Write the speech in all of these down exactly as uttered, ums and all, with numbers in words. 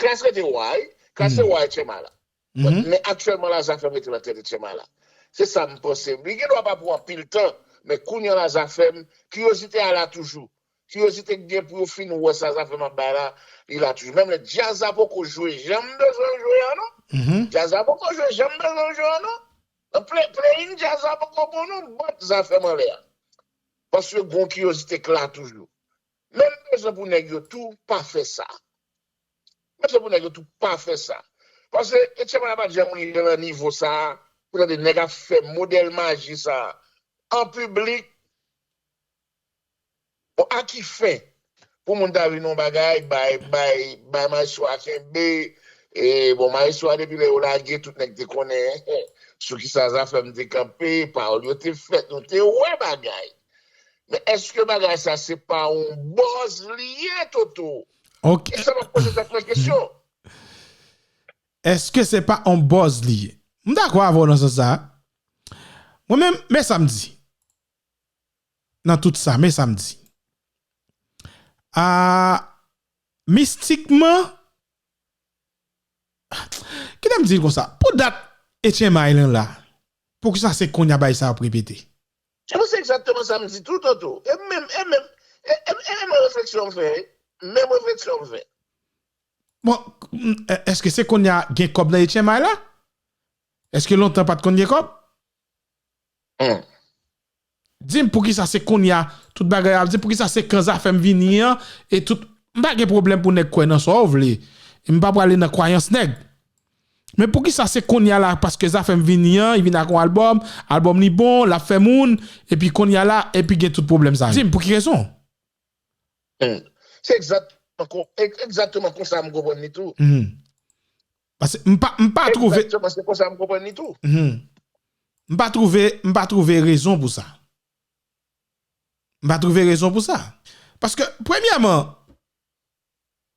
Klass rete wa, wi. Klass se wa H M I la. Men aktyèlman la, Zafèm rete nan tèt H M I la. Se sa m panse. Li gen dwa pa pou anpil tan, men kounye a la, Zafèm, kiryozite a la toujou. Kiryozite k gen pou yo fin wè sa Zafèm ap bay la, li la toujou. Menm lè djaz la poko jwe jan m bezwen l jwe an non. Djaz la poko jwe jan m bezwen l jwe an non. Nan play, play-in djaz la poko bon non, but Zafèm anlè a. Paske gon kiryozite k la toujou. Men m bezwen pou nèg yo tou pa fè sa. M bezwen pou nèg yo tou pa fè sa. Paske H M I la pa t janm rive nan nivo sa a, pou tande nèg ap fè modèl maji sa a an piblik. Bon, a ki fen? Pou moun ta vin yon bagay, bay, bay, bay maestro a kenbe. E, bon, maestro a depi lè yo lage, tout nèg te konnen sou kisa Zafèm te kanpe, pawòl yo te fèt, nou te wè bagay. Men èske bagay sa se pa yon buzz li ye, Toto? Ok. E sa m ap poze tèt mwen kesyon. Èske se pa yon buzz li ye? M dakò avè w nan sans sa. Mwen menm, men sa m di. Nan tout sa, men sa m di. A, mistikman, kite m di l konsa, pou dat H M I lan la, poukisa se kounye a bagay sa ap repete? Se egzakteman sa m di tou, Toto. E menm, e menm, e, e, e menm refleksyon m fè, wi. Menm refleksyon m fè. Bon, èske se kounye a gen kòb nan H M I la? Èske lontan pa t konn gen kòb? Di m poukisa se kounye a tout bagay ap di, poukisa se kan Zafèm vini an, e tout, m pa gen pwoblèm pou nèg kwè nan sa w vle. E m pa prale nan kwayans nèg. Men poukisa se kounye a la, paske Zafèm vini an, li vin ak yon albòm, albòm li bon, l ap fè moun, epi kounye a la, epi gen tout pwoblèm sa yo. Di m pou ki rezon? Se egzakteman kon, egzakteman konsa m konprann li tou. Paske m pa, m pa twouve. Egzakteman, se konsa m konprann li tou. M pa twouve, m pa twouve rezon pou sa. M pa twouve rezon pou sa. Paske, premyèman,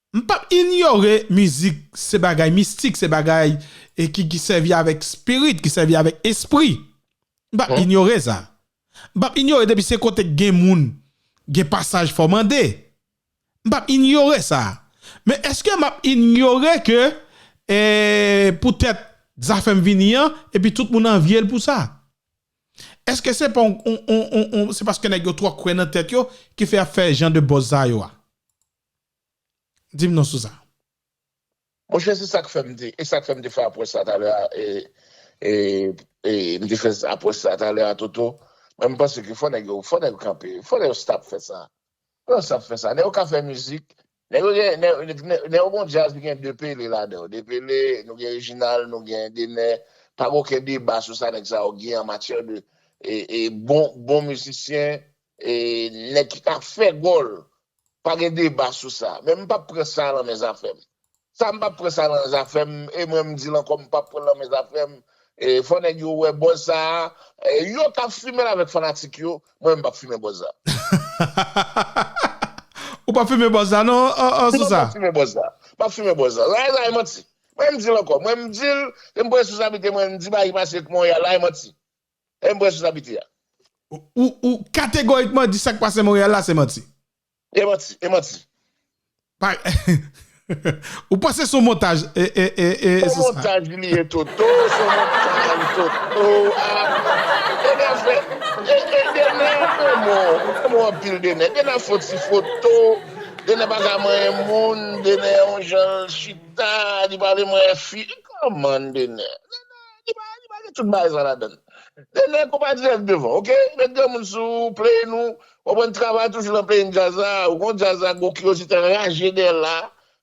m p ap inyore mizik se bagay mistik, se bagay e ki, ki sèvi avèk spirit, ki sèvi avèk espri. M p ap inyore sa. M p ap inyore depi se kote k gen moun, gen pasaj fò mande. M p ap inyore sa. Men èske m ap inyore ke e, poutèt Zafèm vini an, epi tout moun anvye l pou sa? Èske se pa on, on, on, on, on, se paske nèg yo twò kwè nan tèt yo ki fè y ap fè jan de buzz sa yo a? Di m non sou sa. Monchè, se sa k fè m te, e sa k fè m te fè apwòch sa talè a, e, e, e m te fè apwòch sa talè a, Toto. Mwen, m panse ke fò nèg yo, fò nèg yo kanpe, fò nèg yo stop fè sa. Fò yo stop fè sa. Nèg yo ka fè mizik. Nèg yo gen, nèg, nèg, nèg yo gon djaz ki gen de Pele ladan yo. De Pele, nou gen Reginald, nou gen Dener. Pa gen okenn deba sou sa nèg sa yo gen an matyè de e, e bon, bon mizisyen, e nèg ki ka fè gòl. Pa gen deba sou sa. Men m p ap pran sa nan men Zafèm. Sa m p ap pran sa nan zafè m, e mwen m di l ankò, m p ap pran l nan men zafè m. E fò nèg yo wè buzz sa a, e yo k ap fimen l avèk fanatik yo, mwen m p ap fimen buzz sa. Ou p ap fimen buzz sa non, an, an, sou sa? M p ap fimen buzz sa. M p ap fimen buzz sa. Sa, sa e manti. Mwen m di l ankò, mwen m di l, e m prensip sa pite mwen, m di bagay ki pase Montréal la, e manti. E m prensip sa pite a. Ou, ou, ou kategorikman di sa k pase Montréal la, se manti. E manti, e manti. Pa, ou panse se yon montaj, e, e, e, e, se yon montaj li ye, Toto, se yon montaj, Toto. Ah, e nèg fè, e, e, Dener, ou renmen w, ou renmen w anpil, Dener. Dener fè ti foto, Dener pa ka manyen moun, Dener yon jan l chita, li pale manyen fi. Come on, Dener. Dener, li pa, li pa gen tout bagay sa ladan l. Dener, konpa dirèk devan, oke? Met granmoun sou, play nou, konprann, travay toujou nan play djaz la, ou konn djaz la, gon kiryozite anraje dèyè l la,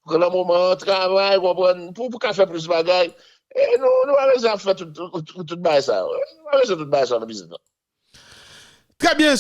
pran nan moman an, travay, konprann, pou, pou ka fè plis bagay. E nou, nou pa bezwen ap fè tout, tout, tout bagay sa yo. Nou pa bezwen tout bagay sa yo nan biznis lan. Trè byen,